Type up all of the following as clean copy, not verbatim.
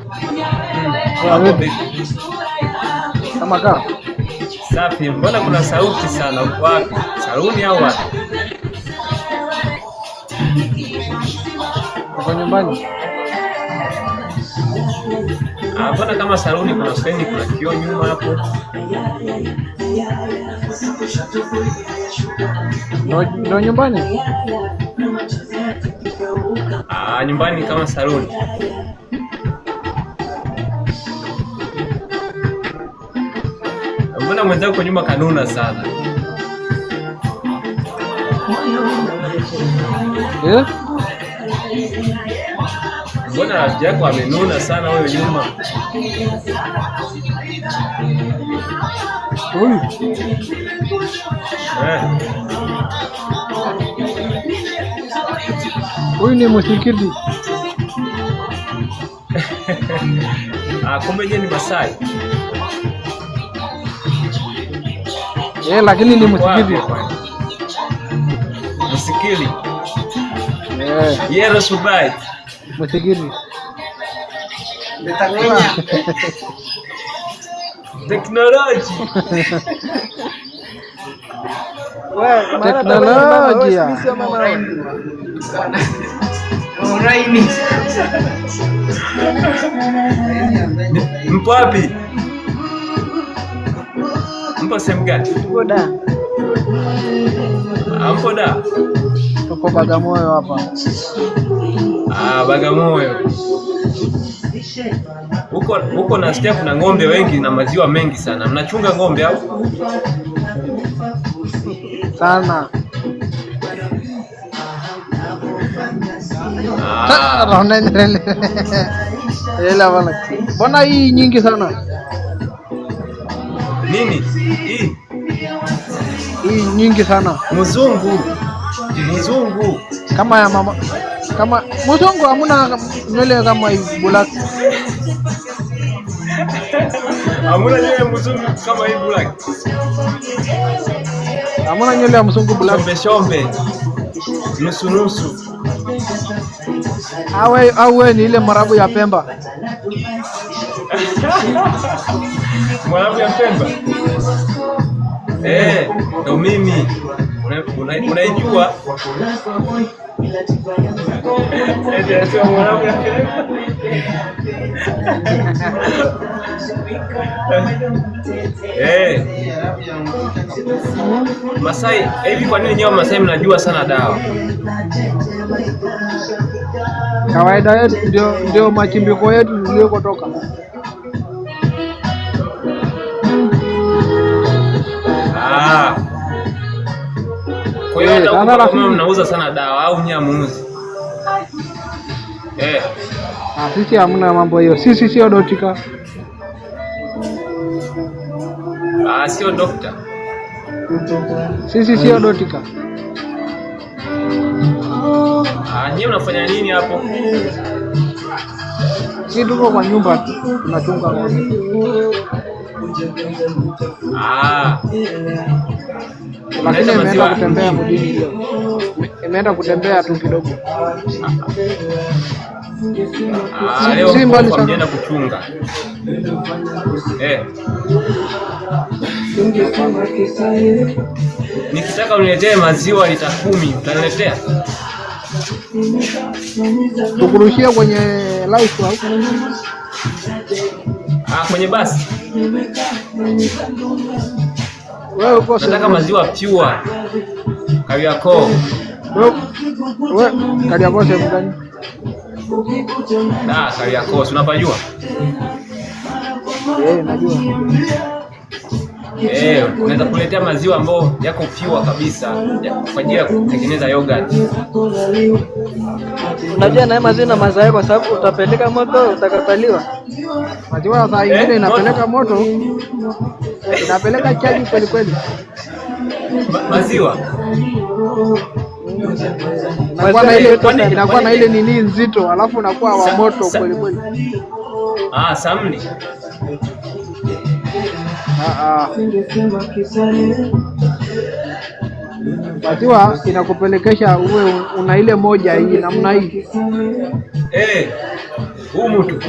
Poa, Mambo vipi? vipi? Kama kaa. Safi. Mbona kuna sauti sana? Uko wapi? Saluni au wapi? Uko nyumbani? Ah, mbona kama saluni kuna feni, kuna kioo nyuma hapo. Ndo nyumbani? Ah, nyumbani kama saluni. Mbona mwenzako nyuma kanuna sana? Eh? Mbona rafiki yako amenuna sana wewe nyuma? Huyu Eh. huyu ni Musikili. Ah, kumbe yeye ni Masai. Eh, lakini ni Wapi Musikili. kwani? Musikili. Eh, Yero Subai. Musikili. Teknoloji. Teknolojia. Mpo wapi? Mpo sehemu gani? Boda. Ah, mpo da? Tuko Bagamoyo hapa. Ah, Bagamoyo. Huko huko nasikia kuna ng'ombe wengi na maziwa mengi sana. Mnachunga ng'ombe au? Sana. Ah, Hela bana. Mbona hii nyingi sana? nini? Hii Hii nyingi sana. mzungu. Mzungu. Kama ya mama, kama mzungu hamuna nywele kama hii black. Hamuna nywele mzungu kama hii black. Hamuna nywele ya mzungu black. Shombe shombe. Nusu nusu. Awe awe ni ile marabu ya Pemba. Mwarabu ya Pemba. Eh, ndo mimi. Unaijua? Eti anasema Mwarabu ya Pemba. Eh, Masai, hivi kwa nini nyewe Masai mnajua sana dawa? Kawaida yetu ndio machimbiko yetu tuliokotoka. Ah. Kwa hiyo Eh, hata huko sasa Bagamoyo rafiki, mnauza sana dawa au nyie hamuuzi? Eh, ah, sisi hamna mambo hiyo. Sisi sio dotika. ah, sio dokta. Sisi sio dotika. Ah, nyie mnafanya nini hapo? Sisi tuko kwa nyumba tu tunachunga ng'ombe. Ah, Lakini mnaleta imeenda maziwa kutembea mjini. mjini leo. Imeenda kutembea tu kidogo. Ah, Si, leo si mko mbali off, sana. mjaenda kuchunga. Eh, nikitaka uniletee maziwa lita 10, utaniletea? Tukurushia kwenye live au? Ah, kwenye basi. Wewe uko Nataka sehemu gani? maziwa pure. Kariakoo. Wewe wewe Kariakoo sehemu gani? Ah, Kariakoo, si unapajua? Eh, najua. Eh, unaweza kuletea maziwa ambayo yako pure kabisa kwa ajili ya kutengeneza yogurt. Unajua na maziwa na mazoea kwa sababu utapeleka moto utakataliwa. Maziwa saa ingine Eh, moto. inapeleka moto, inapeleka chaji kweli kweli. Maziwa. Inakuwa Maziwa na ni ile joto Kwani sana. inakuwa na ile nini nzito, alafu inakuwa wa sa, moto sa, kweli kweli. ah, samli. Ah ah. Maziwa inakupelekesha uwe una ile moja hii namna hii. Eh, huu mtu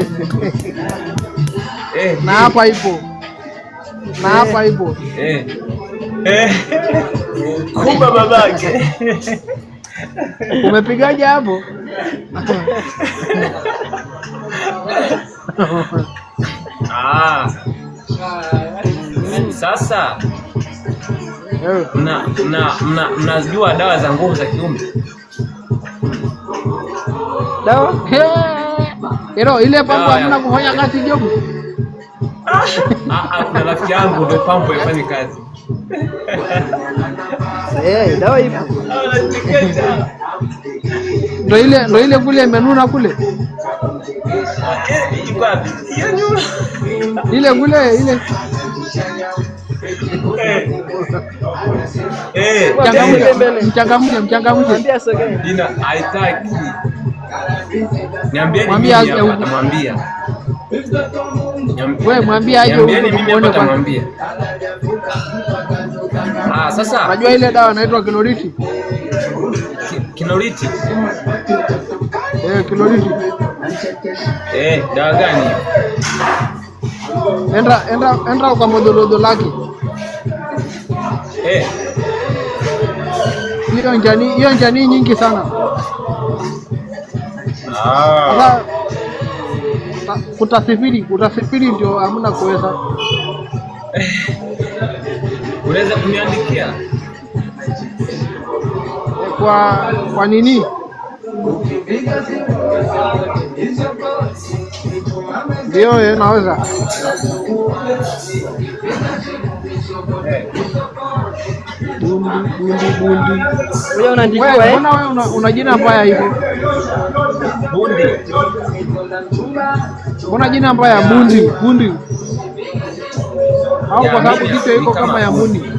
eh, Na hapa ipo. Na hapa ipo. eh. Eh. Kumba babake. Umepigaje hapo? Ah. Sasa Eh, mnajua dawa za nguvu za kiume? Dawa? Ero, ile pambo Dawa ya- hamna kufanya kazi jobu. Ah, ah, kuna rafiki yangu ndio pambo haifanyi kazi. Eh, dawa ipo. Anachekesha. Ndo ile kule imenuna kule. Eh, iko wapi? Hiyo nyuma. Ile kule ile. Eh. Eh, Mchangamke, Mbele. mchangamke, mchangamke. Mwambie asogee. Dina haitaki. Niambieni Mwambie mimi aje hapa huku. atamwambia. Wewe mwambie aje Niambieni huku mimi hapa tukuone kwanza. atamwambia. Ah, sasa Unajua ile dawa inaitwa kiloriti. Kinoriti. Eh, kiloriti. Eh, dawa gani hiyo? Enda enda enda kwa modolodo lake. Eh, Hiyo njani nyingi sana. ah. Sasa kutasifiri ndio hamna kuweza. Unaweza kuniandikia? Kwa nini? Ndio, naweza. Bundi bundi bundi. Wewe unaandikiwa Wewe eh? mbona wewe una jina mbaya hivyo? Bundi. Mbona jina mbaya bundi bundi? Au Ya, kwa sababu mimi kichwa ni iko kama kama ya mbuni?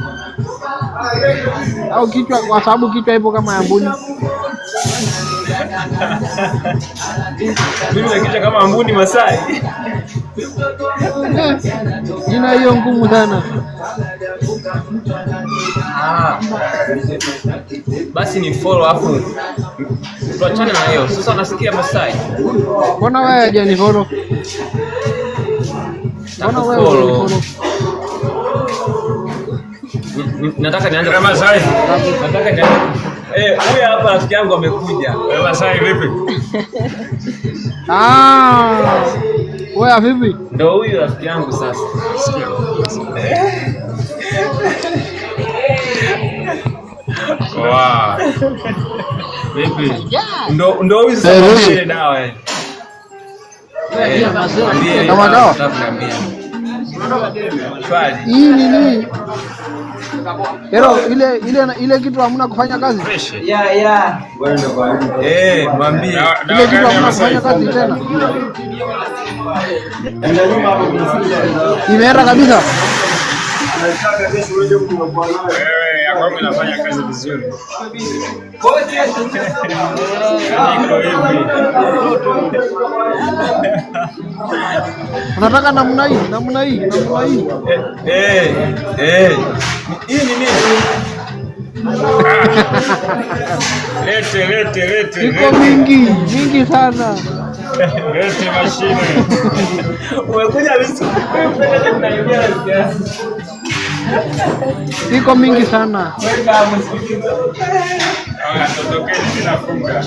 Au kichwa kwa sababu kichwa ipo kama ya mbuni? Mimi na kichwa kama mbuni Masai. Eh, jina hiyo ngumu sana. Ah. Basi ni follow afu tuachane na hiyo. Sasa nasikia Masai. Mbona wewe hajanifollow? Mbona wewe Nakufollow. hujanifollow? Nataka nianze. Masai. Nataka nianze. Eh, huyu hapa rafiki yangu amekuja. Wewe Masai vipi? Ah. Wewe vipi? Ndio huyu rafiki yangu sasa. Sikia. Wow. Vipi? Ndio huyu sasa Eh, mwambie vipi? ile dawa eh. Eh, mwambie ile Kama dawa? nataka kuniambia. Shwari. Hii nini? Ero, ile kitu hamna kufanya kazi. Fresh. Eh, mwambie. Dawa Ile kitu gani ya hamna Masai? kufanya kazi tena. Imeenda kabisa. Wewe ya kwangu inafanya kazi vizuri. Niko hivi. Unataka namna hii, namna hii, namna hii. Eh, eh. Hii ni nini? Lete, lete, lete. Iko Lete. mingi, mingi sana. Lete mashine. Umekuja vizuri. Iko mingi sana. Ah, totokeni mimi nafunga.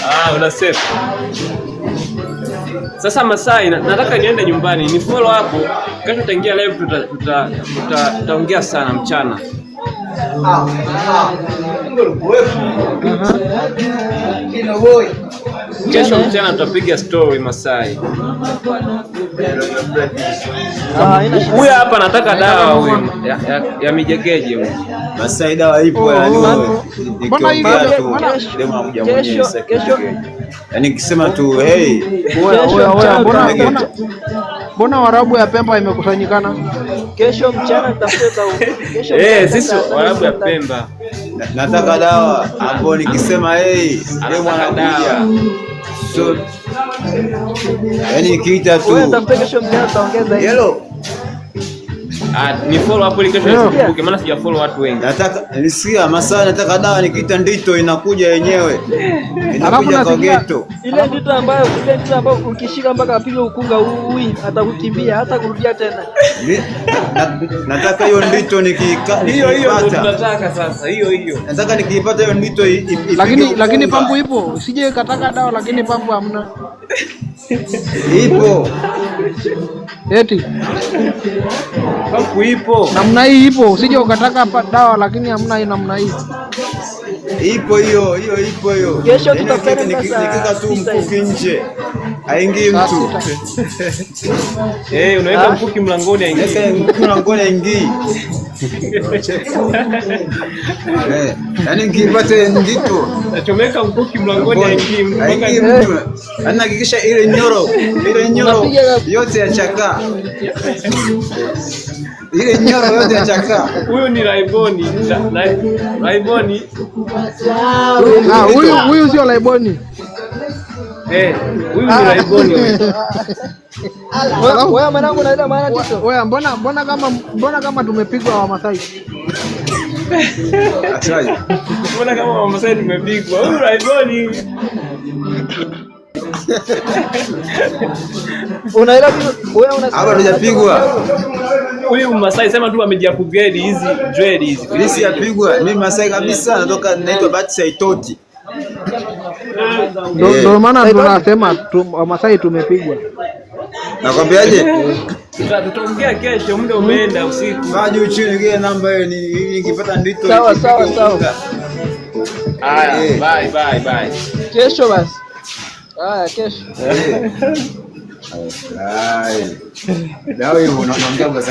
Ah, una safe. Sasa Masai, nataka niende nyumbani, ni follow hapo. Kesho tutaingia live, tutaongea sana mchana. Aha. Kesho mchana tutapiga story Masai. Ah, haina shida. Huyu hapa anataka dawa huyu ya mijegeje huyu. Masai dawa ipo Oh, yani oh. wewe Mbona hivi- nikiongea tu mbona- demu anakuja Kesho- mwenyewe sasa kesho- Yaani nikisema tu hey Oya, Kesho oya, oya, mchana mbona tutapiga. mbona mbona Warabu ya Pemba imekusanyikana? Kesho mchana tafute kesho Eh, mchana sisi saa Waarabu ya tano. Pemba. Nataka dawa ambayo nikisema hey demu Anataka anakuja. dawa. So yaani nikiita Wewe tu tafute kesho mchana tutaongeza hivi. hello. Ah, ni follow hapo ili kesho nisikumbuke, maana sija follow watu wengi. Nataka nisikia masaa, nataka dawa, nikiita ndito inakuja yenyewe, Alafu inakuja kwa nasikia- geto. Ile ndito ambayo ukishika mpaka apige ukunga ui atakukimbia hata kurudia tena. Nataka hiyo ndito Hiyo hiyo ndio nikiipata, tunataka sasa, hiyo hiyo. nataka nikiipata hiyo ndito ipige Lakini ukunga. pampu ipo. Usije kataka dawa lakini pampu hamna. Ipo. Eti Pampu ipo. namna hii ipo, usije ukataka dawa lakini hamna hii namna hii. Ipo hiyo hiyo, ipo hiyo. Kesho Yaani tutakutana saa nikiweka tu 6 mkuki nje haingii Saa mtu. 6. Eh, unaweka mkuki mlangoni aingie. Weka mkuki mlangoni haingii. Eh, yaani nikiipata ndito Nachomeka mkuki mlangoni haingii mtu. haingii mtu. Yaani hakikisha ile nyoro yote ya chakaa. Ile nyoro yote ya chakaa. Huyu ni Raiboni. Raiboni. Ah, huyu sio Laiboni. Eh, huyu ni Raiboni huyu. Wewe mwanangu unaenda maana tito. Wewe mbona kama tumepigwa Wamasai? Asante. Mbona kama Wamasai tumepigwa? Huyu Raiboni. Unaelewa wewe unasema Hapa hatujapigwa. Huyu Masai sema tu amejiupgrade hizi dread hizi. Mimi sijapigwa. Mimi Masai kabisa, natoka naitwa Bahati Saitoti. Ndio Eh. ndio maana tunasema Wamasai tumepigwa. Nakwambiaje? Tutaongea kesho, muda umeenda usiku. Fanya juu chini kile namba hiyo ni nikipata ndito. Sawa, ipige sawa, sawa. ukunga. Haya, Eh. bye bye bye. Kesho basi. Haya kesho. Eh. Ai. Dawa hiyo unaongea kwa